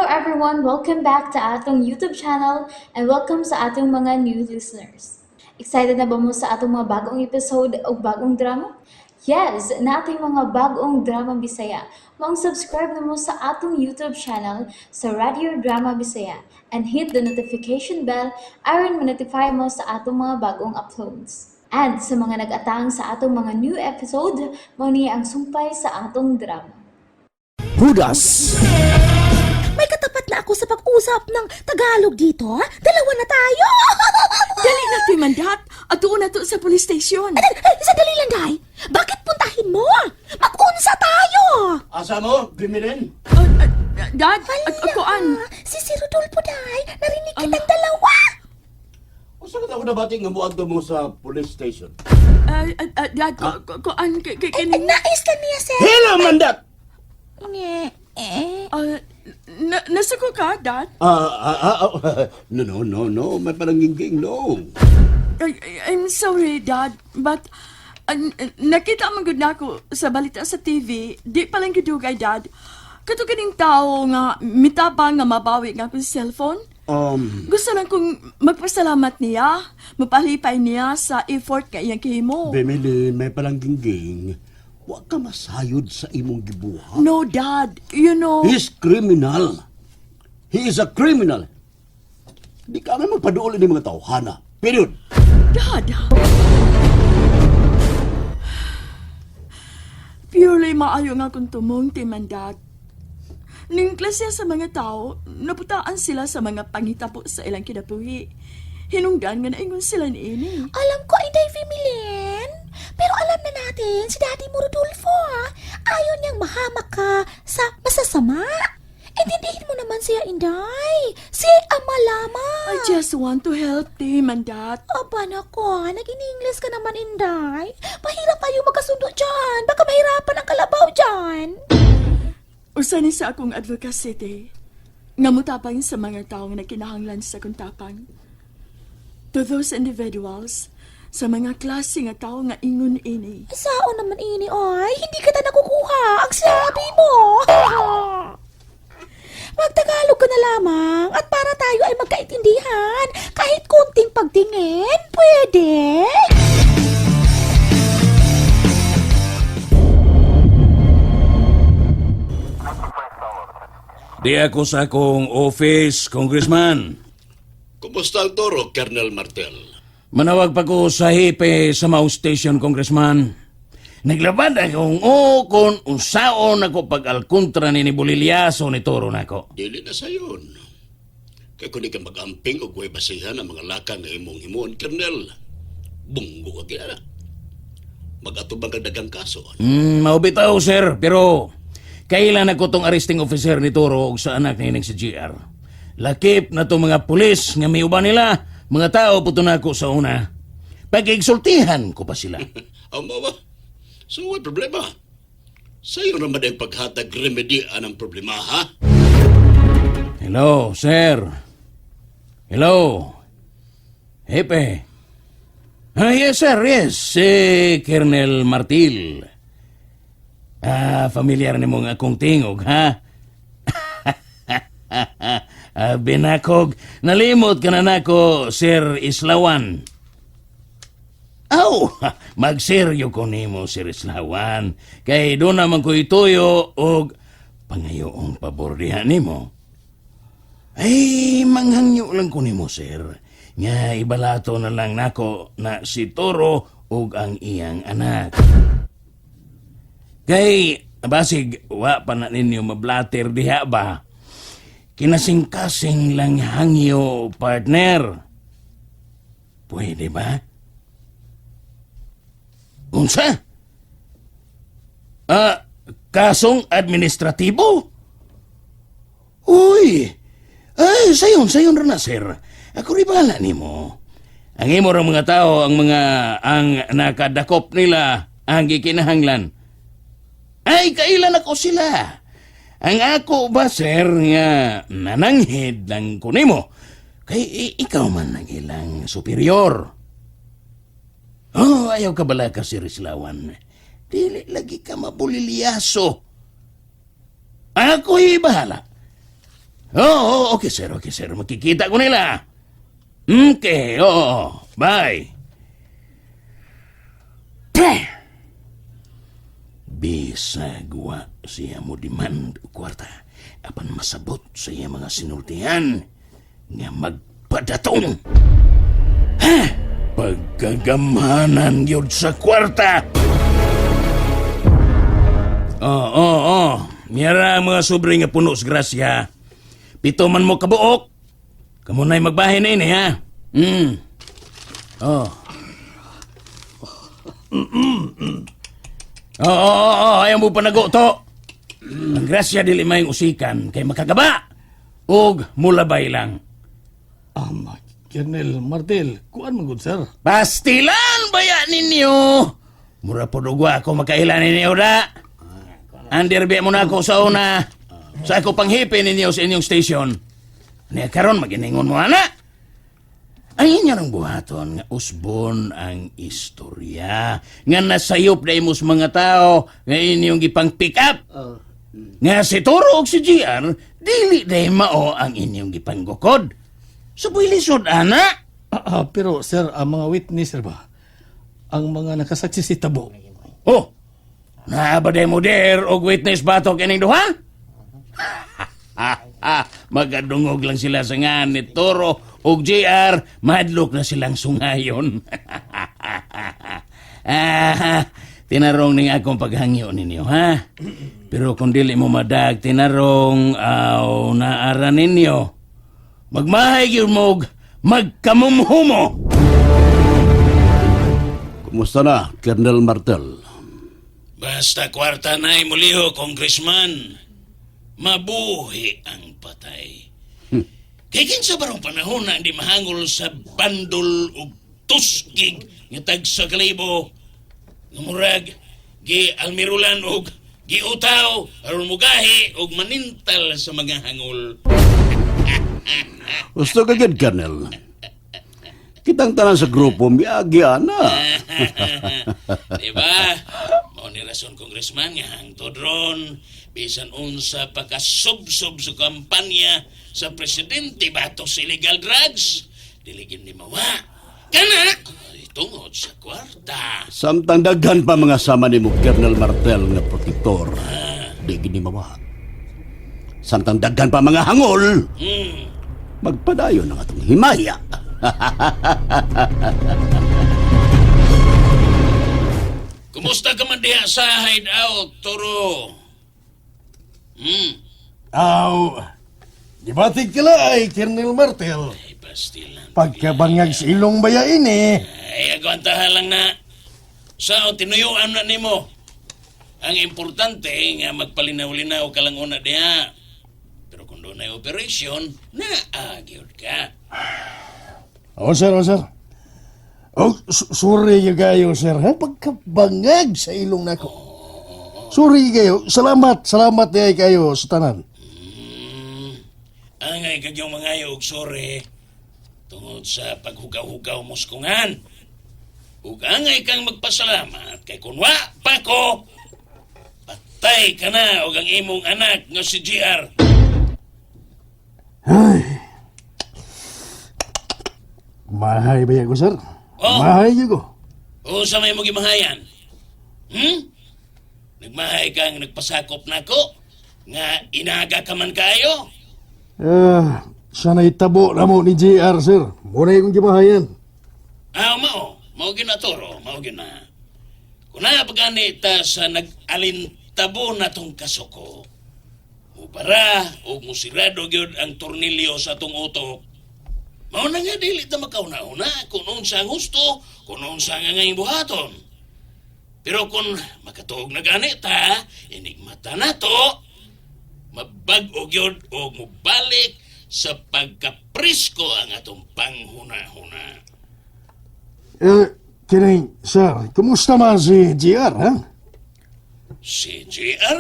everyone! Welcome back to atong YouTube channel and welcome sa atong mga new listeners. Excited na ba mo sa atong mga bagong episode o bagong drama? Yes, naa tay mga bagong drama Bisaya. Maong subscribe na mo sa atong YouTube channel sa Radio Drama Bisaya and hit the notification bell aron ma-notify mo sa atong mga bagong uploads. And sa mga nag-atang sa atong mga new episode, mao ni ang sumpay sa atong drama. Hudas. May katapat na ako sa pag-usap ng Tagalog dito, ha? Dalawa na tayo! Dali na, Timandat. At na to sa police station. Ay, ay, sandali lang, Day. Bakit puntahin mo? Mag-unsa tayo! Asa mo, Bimilin? Dad, at kuan. Si Rodolfo, Day. Narinig kitang dalawa. Usa ka ako nabati nga muadto mo sa police station. Dad, kuan kay Ay, kining nais lang niya, sir. Hello, mandat! Nge, eh. Nasuko ka, Dad? Oh, no, no, no, no. May palangingging, no. I'm sorry, Dad, but nakita man gud nako sa balita sa TV, di pa lang gidugay, Dad. Kato kining tao nga mitabang nga mabawi nga akong cellphone. Gusto lang kong magpasalamat niya, mapalipay niya sa effort nga iyang kihimo. Bimilin, may palangingging. Wa ka masayod sa imong gibuhat. No, Dad, you know. He's criminal. He is a criminal. Di ka naman magpaduol ni mga tawhana. Period. Dad! Purely maayo nga kung tumong timandag. Ning klase sa mga tao, naputaan sila sa mga pangitabo sa ilang kinabuhi. Hinungdan nga naingon sila niini. Alam ko, Inday Femilin. Pero alam na natin, si Daddy mo Rodolfo, ha? Ayaw niyang mahamak ka sa masasama. Intindihin mo naman siya, Inday. Si ama lamang. I just want to help timandat. Aba nako, nag-in-English ka naman, Inday. Mahirap tayo magkasundo dyan. Baka mahirapan ang kalabaw dyan. Usa ni sa akong advocacy te. Nga mutapang sa mga taong nagkinahanglan sa akong tapang. To those individuals, sa mga klase nga tao nga ingon ini. Sao naman ini, ay? Hindi kita nakukuha. Ang sinabi mo. Magtagalog ka na lamang at para tayo ay magkaintindihan. Kahit konting pagtingin, pwede. Di ako sa akong office, Congressman. Kumusta ang toro, Colonel Martel? Manawag pa ko sa hipe sa Mau Station, Congressman. Naglabad akong o kung unsaon ako pag-alkontra ni Bolilyaso ni Toro nako. Dili na sayon. Kay kung di ka mag-amping o way basihan ang mga lakang nga imong himuon, Colonel, bunggo ka gina. Mag-atubang ka dagang kaso. Maubitaw, sir, pero kailan ako tong arresting officer ni Toro og sa anak ni si GR. Lakip na tong mga pulis nga may uban nila, mga tao puto nako sa una. Pag-exultihan ko pa sila. Amo ba? So, what problema? Sa'yo naman ang paghatag remedy anang problema, ha? Hello, sir. Hello. Hepe. Ah, yes, sir, yes. Si Colonel Martil. Ah, familiar ni mong akong tingog, ha? Ah, binakog. Nalimot ka na nako, Sir Islawan. Aw, magseryo ko nimo, Sir Islawan. Kay doon naman ko ituyo og pangayoong pabor diha nimo. Ay, manghangyo lang ko nimo, sir. Nga ibalato na lang nako na si Toro ug ang iyang anak. Kay, basig, wa pa na ninyo mablater diha ba? Kinasing-kasing lang hangyo, partner. Pwede ba? Unsa? Ah, kasong administratibo? Uy! Ay, sayon, sayon ra na, sir. Ako rin bahala nimo. Ang imo ra mga tao, ang mga, ang nakadakop nila, ang gikinahanglan. Ay, kailan ako sila. Ang ako ba, sir, nga nananghid lang ko nimo. Kay ikaw man ang ilang superior. Oh, ayaw ka bala ka, Sir Islawan. Dili lagi ka mabulilyaso. Ako'y bahala. Oo, oh, okay sir, okay sir. Makikita ko nila. Okay, oo. Bye. Pre! Bisag wa siya mo demand og kwarta apan masabot sa iya mga sinultihan nga magpadatong. Ha? Pagkagamhanan gyud sa kwarta. Oo, oo, oo. Miyara ang mga sobre nga puno sa grasya. Pito man mo kabuok. Kamu na'y magbahin na ini, ha? Oh. Oo, oo, oo, ayaw mo panago to. Ang grasya dili may usikan kay makagaba. Og mulabay lang. Colonel Martel, kuan man gud sir. Pastilan baya ninyo. Mura po dugwa ako makaila ninyo da. Andirbi mo na ako sa una. Sa ako panghipin ninyo sa inyong station. Niya karon maginingon mo ana. Ang inyo ng buhaton nga usbon ang istorya nga nasayop na imos mga tao nga inyong gipang pick up. Nga si Toro og si GR dili day mao ang inyong gipanggukod. Subuy lisod ana. Pero sir, ang mga witness sir ba? Ang mga nakasaksi si Tabo. Oh, naaba mo der og witness batok ining duha? Magadungog lang sila sa nga ni Toro og JR, madlok na silang sungayon. Tinarong ning akong paghangyo ninyo, ha? Pero kung dili mo madag, tinarong aw naara ninyo. Magmahay gyud mo og magkamumhumo. Kumusta na, Colonel Martel? Basta kwarta na'y muliho, Congressman. Mabuhi ang patay. Kay kinsa barong panahon na hindi mahangol sa bandol ug tusgig nga tag sa kalibo. Nga murag, gi almirulan og giutaw aron mugahi og manintal sa mga hangol. Gusto ka gid, Colonel. Kitang tanan sa grupo, miagi ana. Diba? Mao ni rason, Congressman, nga hangtod ron bisan unsa pagkasubsob sa kampanya sa presidente batok sa illegal drugs, dili gyud ni mawa. Kana ay, tungod sa kwarta. Samtang daghan pa mga sama ni mo, Colonel Martel nga protektor, di gid ni mawa. Samtang daghan pa mga hangol, magpadayon ang atong himaya. Kumusta ka man diha sa hideout, Toro? Aw, gibatig kila ay Colonel Martel. Ay, pastilan. Pagkabangag sa ilong baya ini. Ay, agwantahan lang na. Sao, tinuyuan na nimo. Ang importante nga magpalinaw-linaw ka lang una diha. Pero kung doon ay operation, naagyod ka. Oh, sir, oh, sir. Oh, sorry yung kayo, sir. Ha? Pagkabangag sa ilong nako. Sorry kayo. Salamat, salamat diay kayo sa tanan. Angay kagyong mga og sorry tungod sa paghugaw-hugaw mo sa kungan. Ug angay kang magpasalamat kay kunwa pa ko, patay ka na og ang imong anak nga si GR. Mahay ba ko, sir? Oh. Mahay yun ko. O sa may mo gimahayan? Nagmahay kang nagpasakop nako nga inaga ka man kayo. Sana itabo na mo ni JR, sir. Muna yung gimahayan. Ah, mao, mao gyud na Toro, mao gyud na. Kung napagani ta sa nag-alintabo na tong kasuko, mubara og musirado gyud ang tornilyo sa tong utok. Mao na nga dili ta makauna-una kung unsa ang husto, kung unsa ang angay buhaton. Pero kung makatuog na gani ta, enigmata na to, mabag-o gyud og mobalik sa pagkapresko ang atong panghuna-huna. Eh, kining, sir, kumusta man si JR, ha? Si JR?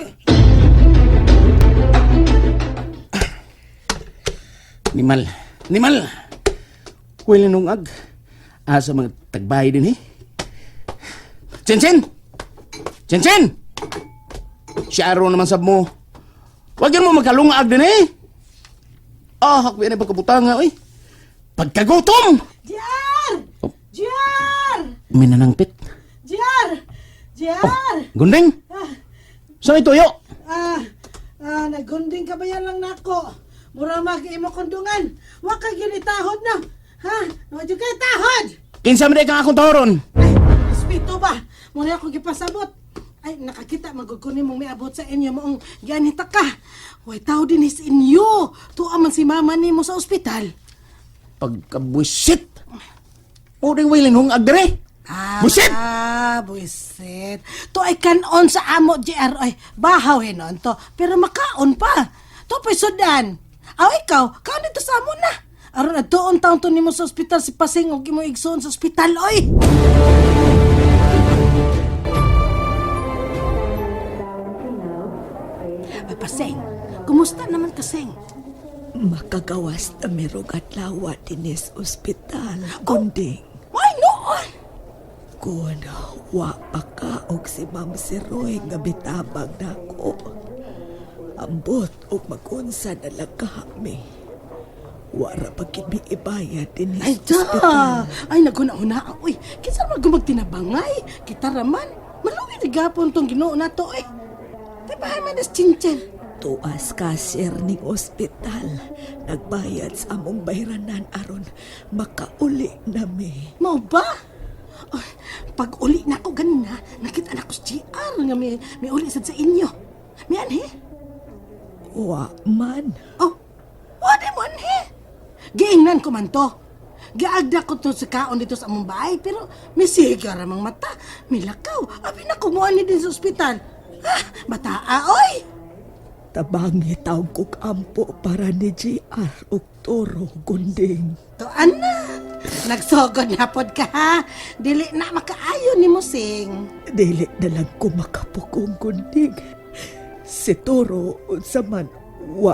Nimal. Nimal. Kuwili nung ag. Asa mga tagbay din eh. Chenchen! Chenchen! Si Aro naman sab mo. Wag yun mo magkalungag din eh. Ah, hakbi na pagkabutanga, oy. Pagkagutom! JR! Oh. JR! Minanangpit. JR! JR! Gunding! Saan ito, yo? Ah, ah, nagunding ka ba yan lang nako? Mura mag imo kundungan. Wa kay ginitahod na. Ha? Wa jud kay tahod. Kinsa man kang akong tahoron? Ay, respeto ba? Muna ako gipasabot. Ay, nakakita magud ko nimong miabot sa inyo maong gianhita ka. Way tao din is inyo. Tuwa man si mama nimo sa ospital. Pagkabwisit! Puding wilin hong agdere! Ah, Busit! Ah, buisit. To ay kanon sa amo, JR. Ay, bahaw hinon to. Pero makaon pa. To pa'y sudan. Aw, ikaw, kaon dito sa amo na. Aron adtuon taon to nimo sa ospital si Pasing og imo igsoon sa ospital, oy. Ay, Pasing, kumusta naman kasing? Makagawas na merong adlaw dinis ospital. Kunding, Why noon? kun wa pa ka og si Ma'am si Roy nga bitabang nako. Ambot og magunsa na lang kami. Wara pa gid mi ibayad dinis Ay, da! ospital. Ay, naguna-una. Uy, kinsa man gumagtinabangay? Kita raman. Maluwi na gapon tong ginoo na to, eh. Di ba man as chinchin? Tuas cashier ning ospital. Nagbayad sa among bayranan aron makauli nami. Mao ba? Ay, pag uli na ako ganina, nakita na ko si GR nga may uli sad sa inyo. May anhe? Wa man. Oh, wala mo anhe. Giingnan ko man to. Giagda ko to sa kaon dito sa among bahay, pero may siga ramang mata, may lakaw. Abi na kumuha ni din sa ospital. Ah, bataa, oy! Tabangi taong kog ampo para ni GR og toro gunding. To ana, nagsugod na pod ka ha. Dili na makaayo ni mo sing. Dili na lang ko makapukong gunding. Si Toro unsa man wa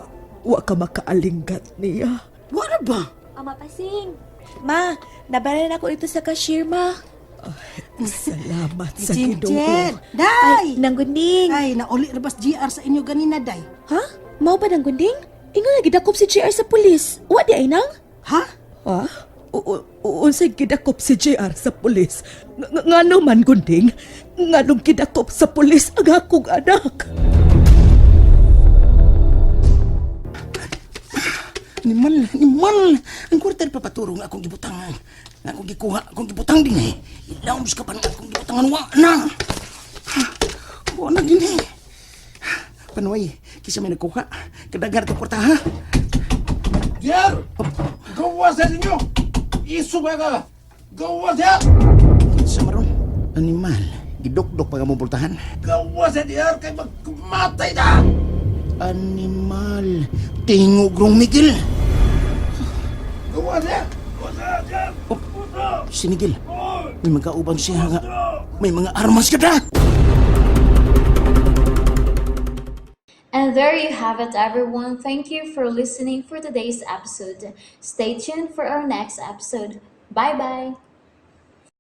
ka makaalinggat niya. Wala ba? Ama Pasing. Ma, nabalan ako dito sa cashier, ma. Salamat sa Ginoo. Chinchin. Day! Ay, nanggunding. Ay, nauli ra bas GR sa inyo ganina, day. Ha? Mao ba nanggunding? Ingon nga gidakop si JR sa pulis. Wa di ay nang? Ha? Ha? Unsay gidakop si JR sa pulis? Ngano man gunding? Nganong gidakop sa pulis ang akong anak? Nimal, nimal! Ang kwarta ni papaturong akong gibutang. Akong gikuha, akong gibutang din eh. Ilaw ka pa ng akong gibutangan. Wa na! Wa na din eh. Panuay, kisa may nagkuha. Kadagar itong kwarta ha? JR! Gawa sa inyo! Iso ba ka? Gawa siya! Sa maron, animal. Gidokdok pa ka mong pultahan. Gawa sa JR kay magmatay na! Animal. Tingog rong Miguel. Gawa siya! Gawa siya, JR! Oh, si Miguel. May magkauban siya nga. May mga armas ka na! And there you have it, everyone. Thank you for listening for today's episode. Stay tuned for our next episode. Bye bye.